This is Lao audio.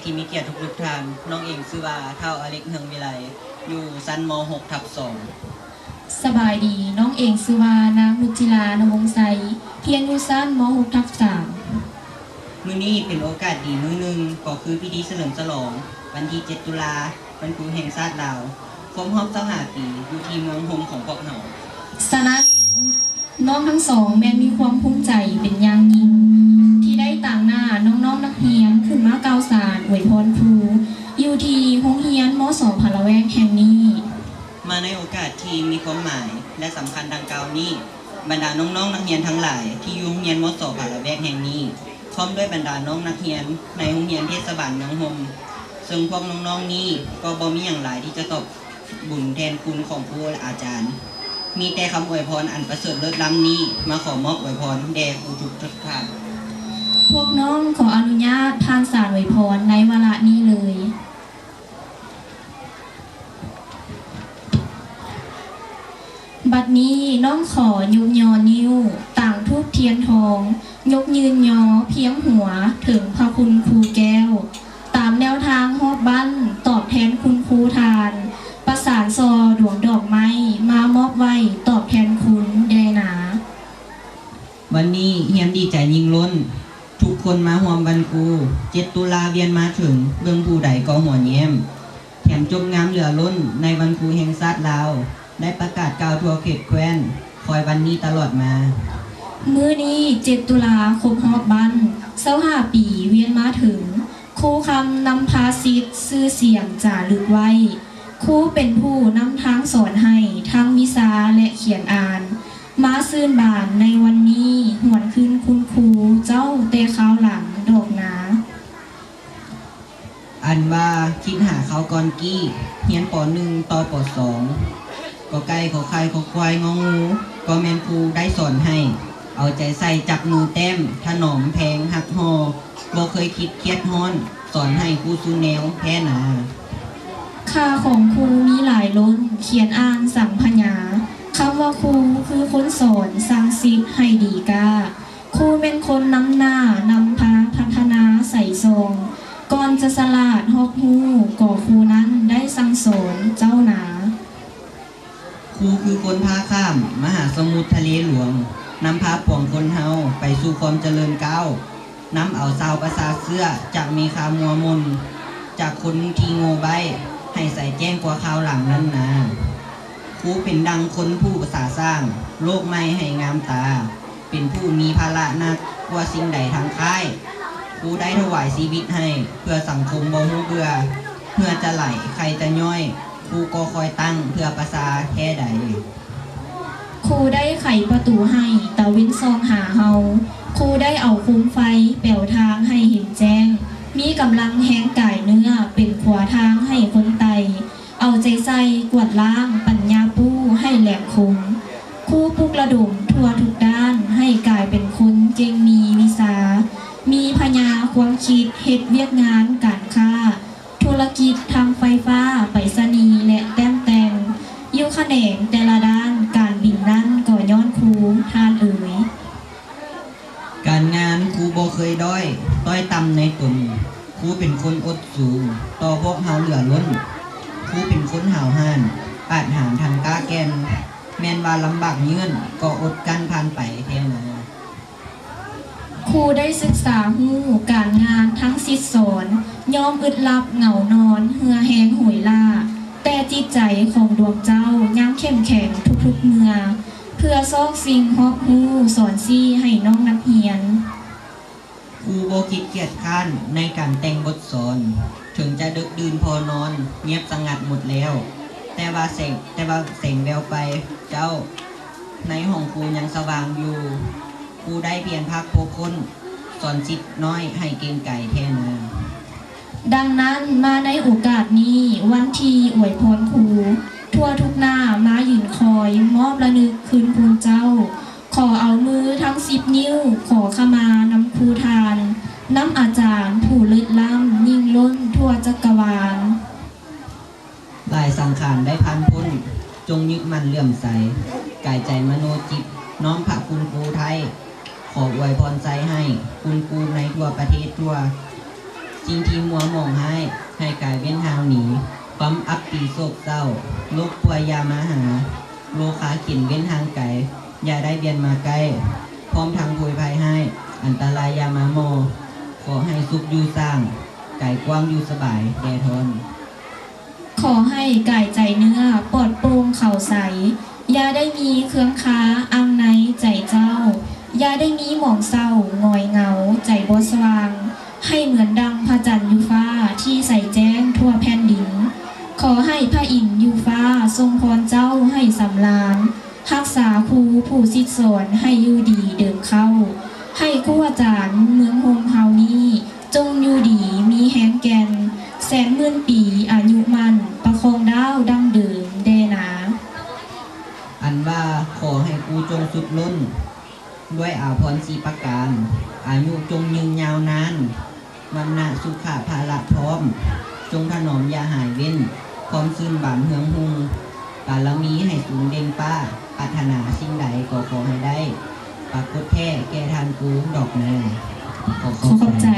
ທີ່ມີກຽດທຸກໆທ່ານ, ນ້ອງເອງຊື່ວ່າ ທ້າວ ອາເລັກ ເຮືອງວິໄລ ຢູ່ຊັ້ນ ມໍຫົກ ທັບ ສອງ. ສະບາຍດີ, ນ້ອງເອງຊື່ວ່າ ນາງ ນຸດຈິລາ ນະວົງໄຊ ຮຽນຢູ່ຊັ້ນ ມໍຫົກ ທັບ ສາມ. ມື້ນີ້ເປັນໂອກາດດີມື້ໜຶ່ງ, ກໍຄືພິທີສະເຫຼີມສະຫຼອງວັນທີ ເຈັດ ຕຸລາ ວັນຄູແຫ່ງຊາດລາວ ຄົບຮອບ ຊາວຫ້າ ປີ ຢູ່ທີ່ເມືອງໂຮມຂອງພວກເຮົາ. ສະນັ້ນ, ນ້ອງທັງສອງແມ່ນມີຄວາມພູມໃຈເປັນຢ່າງຍິ່ງ ທີ່ໄດ້ຕາງໜ້ານ້ອງໆນັກຮຽນຂຶ້ນມາກ່າວສານອວຍພອນຄູ ຢູ່ທີ່ໂຮງຮຽນ ມສ ພາລະແວກແຫ່ງນີ້. ມາໃນໂອກາດທີ່ມີຄວາມໝາຍ ແລະ ສຳຄັນດັ່ງກ່າວນີ້, ບັນດານ້ອງໆນັກຮຽນທັງຫຼາຍທີ່ຢູ່ໂຮງຮຽນ ມສ ພາລະແວກແຫ່ງນີ້ ພ້ອມດ້ວຍບັນດານ້ອງນັກຮຽນໃນໂຮງຮຽນເທດສະບານເມືອງໂຮມ, ເຊິ່ງພວກນ້ອງໆນີ້ກໍບໍ່ມີຫຍັງຫຼາຍທີ່ຈະຕອບ ບຸນແທນຄຸນຂອງຄູ ແລະ ອາຈານ, ມີແຕ່ຄຳອວຍພອນອັນປະເສີດເລີດລ້ຳນີ້ ມາຂໍມອບອວຍພອນແດ່ຄູທຸກໆທ່ານ. ພວກນ້ອງຂໍອະນຸຍາດຜ່ານສານອວຍພອນໃນວາລະນີ້ເລີຍ. ບັດນີ້ນ້ອງຂໍຍົກຍໍນິ້ວ, ຕາງທູບທຽນທອງ, ຍົກຍືນຍໍພຽງຫົວເຖິງພະຄຸນຄູແກ້ວ, ຕາມແນວທາງຮອບບ້ານຕອບແທນຄຸນຄູທ່ານ, ປະສານສໍ່ດວງດອກໄມ້ມາມອບໄວ້ຕອບແທນຄຸນແດ່ໜາ. ວັນນີ້ຮຽນດີໃຈຍິ່ງລົ້ນ, ທຸກຄົນມາຮ່ວມວັນຄູ, ເຈັດ ຕຸລາວຽນມາເຖິງ, ເບິ່ງຜູ້ໃດກໍຫົວແຍ້ມ. ແຖມຈົບງາມເຫຼືອລົ້ນໃນວັນຄູແຫ່ງຊາດລາວ ໄດ້ປະກາດກ່າວທົ່ວເຂດແຄວ້ນ ຄອຍວັນນີ້ຕະຫຼອດມາ. ມື້ນີ້ເຈັດ ຕຸລາຄົບຮອບບັ້ນຊາວຫ້າປີວຽນມາເຖິງ, ຄູຄຳນຳພາສິດຊື່ສຽງຈາລຶກໄວ້. ຄູເປັນຜູ້ນຳທາງສອນໃຫ້ທັງວິຊາ ແລະ ຂຽນອ່ານ, ມາຊື່ນບານໃນວັນນີ້ ຫວນຄືນຄຸນຄູເຈົ້າແຕ່ຄາວຫຼັງດອກນາ. ອັນວ່າຄິດຫາຄາວກ່ອນກີ້, ຮຽນ ປໍໜຶ່ງ ຕໍ່ ປໍສອງ, ກໍໄກ່ ຂໍໄຂ່ ຄໍຄວາຍ ງໍງູ, ກໍແມ່ນຄູໄດ້ສອນໃຫ້, ເອົາໃຈໃສ່ ຈັບມືແຕ້ມ, ຖະໜອມແພງ ຮັກຫໍ່, ບໍ່ເຄີຍຄິດຄຽດຮ້ອນ, ສອນໃຫ້ຄູສູ່ແນວແທ້ນາ. ຄ່າຂອງຄູມີຫຼາຍລົ້ນ, ຂຽນອ່ານສັງພະຍາ, ຄຳວ່າຄູຄືຄົນສອນ, ສັ່ງສິດໃຫ້ດີກ້າ. ຄູແມ່ນຄົນນຳໜ້ານຳພາພັດທະນາໄສສ່ອງ, ກ່ອນຈະສະຫຼາດຮອບຮູ້, ກໍຄູນັ້ນໄດ້ສັ່ງສອນເຈົ້ານາ. ຄູຄືຄົນພາຂ້າມມະຫາສະໝຸດທະເລຫຼວງ, ນຳພາປວງຄົນເຮົາໄປສູ່ຄວາມຈະເລີນກ້າວ, ນຳເອົາຊາວປະຊາເຊື້ອຈາກເມຄາມົວມົນ, ຈາກຄົນທີ່ໂງ່ໃບ້, ໃຫ້ໃສແຈ້ງກວ່າຄາວຫຼັງນັ້ນນາ. ຄູເປັນດັ່ງຄົນຜູ້ສາສ້າງໂລກໃໝ່ໃຫ້ງາມຕາ, ເປັນຜູ້ມີພາລະໜັກກວ່າສິ່ງໃດທັງຄ້າຍ. ຄູໄດ້ຖວາຍຊີວິດໃຫ້ເພື່ອສັງຄົມບໍ່ຮູ້ເບື່ອ, ເຫື່ອຈະໄຫຼ ໄຂ້ຈະຍ້ອຍ, ຄູກໍຄອຍຕັ້ງເພື່ອປະຊາແທ້ໃດ. ຄູໄດ້ໄຂປະຕູໃຫ້ຕາເວັນສ່ອງຫາເຮົາ, ຄູໄດ້ເອົາໂຄມໄຟແປວທາງໃຫ້ເຫັນແຈ້ງ, ມີກຳລັງແຮງກາຍເນື້ອເປັນຂົວທາງໃຫ້ຄົນໄຕ່. ເອົາໃຈໃສ່ກວາດລ້າງປັນຍາປູໃຫ້ແຫຼມຄົມ. ຄູປຸກລະດົມທົ່ວທຸກດ້ານໃຫ້ກາຍເປັນຄົນເກັ່ງມີວິຊາ, ມີພະຍາຄວາມຄິດເຮັດວຽກງານການຄ້າ, ທຸລະກິດທາງໄຟຟ້າ, ໄປສະນີ ແລະ ແຕ້ມແຕ່ງ. ຢູ່ຂະແໜງແຕ່ລະດ້ານການບິນນັ້ນກໍຍ້ອນຄູທ່ານເອີຍ. ການງານຄູບໍ່ເຄີຍດ້ອຍ, ຕ້ອຍຕ່ຳໃນຕົນ. ຄູເປັນຄົນອົດສູ, ຕໍ່ພວກເຮົາເຫຼືອລົ້ນ. ຄູເປັນຄົນຫ້າວຫ້ານ, ອາດຫານທັງກ້າແກ່ນ. ແມ່ນວ່າລຳບາກເຫຍື້ອນ, ກໍອົດກັ້ນຜ່ານໄປແທ້ນາ. ຄູໄດ້ສຶກສາຮູ້ການງານທັງສິດສອນ, ຍອມອຶດຫຼັບເຫງົານອນ, ເຫື່ອແຮງໂຫຍລ້າ, ແຕ່ຈິດໃຈຂອງດວງເຈົ້າຍັງເຂັ້ມແຂງທຸກໆເມື່ອ. ເພື່ອຊອກສິ່ງຮອບຮູ້ສອນຊີ້ໃຫ້ນ້ອງນັກຮຽນ. ຄູບໍ່ຄິດກຽດຄ້ານໃນການແຕ່ງບົດສອນ, ເຖິງຈະດຶກດື່ນພໍນອນ, ງຽບສະຫງັດໝົດແລ້ວ, ແຕ່ວ່າແສງ, ແຕ່ວ່າແສງແວວໄຟເຈົ້າໃນຫ້ອງຄູຍັງສະຫວ່າງຢູ່. ຄູໄດ້ພຽນພາກໂພຄົ້ນ, ສອນສິດນ້ອຍໃຫ້ເກັ່ງໄກແທ້ນາ. ດັ່ງນັ້ນ, ມາໃນໂອກາດນີ້, ວັນທີອວຍພອນຄູ, ທົ່ວທຸກໜ້າມາຢືນຄອຍ, ມອບລະນຶກຄືນຄຸນເຈົ້າ. ຂໍເອົາມືທັງສິບນິ້ວ, ຂໍຂະມານຳຄູທ່ານ, ນຳອາຈານຜູ້ເລີດລ້ຳຍິ່ງລົ້ນທົ່ວຈັກກະວານ. ຫຼາຍສັງຂານໄດ້ຜ່ານພົ້ນ, ຈົ່ງຍຶດໝັ້ນເຫຼື້ອມໃສ, ກາຍໃຈມະໂນຈິດ, ນ້ອມພະຄຸນຄູໄທ, ຂໍອວຍພອນໄຊໃຫ້ຄຸນຄູໃນທົ່ວປະເທດທົ່ວ. ສິ່ງທີ່ມົວໝອງຮ້າຍ ໃຫ້ກາຍເວັ້ນຫ່າງໜີ, ຄວາມອັບປີໂສກເສົ້າ, ໂລກປ່ວຍຢ່າມາຫາ, ໂລຄາເຂັນເວັ້ນຫ່າງໄກ, ຢ່າໄດ້ວຽນມາໃກ້, ພ້ອມທັງໂພຍໄພຮ້າຍ, ອັນຕະລາຍຢ່າມາໝໍ່. ຂໍໃຫ້ສຸກຢູ່ສ້າງ, ກາຍກວ້າງຢູ່ສະບາຍແດ່ທ່ອນ. ຂໍໃຫ້ກາຍໃຈເນື້ອປອດໂປ່ງຂາວໃສ, ຢ່າໄດ້ມີເຄືອງຄາອ່າງໃນໃຈເຈົ້າ, ຢ່າໄດ້ມີໝອງເສົ້າຫງອຍເຫງົາໃຈບໍ່ສະຫວ່າງ, ໃຫ້ເໝືອນດັ່ງພະຈັນຢູ່ຟ້າທີ່ໃສແຈ້ງທົ່ວແຜ່ນດິນ. ຂໍໃຫ້ພະອິນຢູ່ຟ້າຊົງພອນເຈົ້າໃຫ້ສຳລານ, ຮັກສາຄູຜູ້ສິດສອນໃຫ້ຢູ່ດີເດີມເຂົ້າ, ໃຫ້ຄູອາຈານເມືອງໂຮມເຮົານີ້ ຈົ່ງຢູ່ດີມີແຮງແກ່ນ ແສນໝື່ນປີອາຍຸໝັ້ນ ປະຄອງດາວດັ້ງເດີມແດ່ນາ. ອັນວ່າຂໍໃຫ້ກູຈົ່ງສຸດລົ້ນ ດ້ວຍອາພອນສີ່ປະການ, ອາຍຸຈົ່ງຍືນຍາວນານ, ວັນນະສຸຂະພະລະພ້ອມ, ຈົ່ງຖະໜອມຢ່າຫາຍເວັ້ນ, ຄວາມຊື່ນບານເຮືອງຮຸ່ງ, ບາລະມີໃຫ້ສູງເດັ່ນຟ້າ, ປາດຖະໜາສິ່ງໃດກໍຂໍໃຫ້ໄດ້ ປາກົດແທ້ແກ່ທ່ານກູດອກນາ. ຂໍຂອບໃຈ.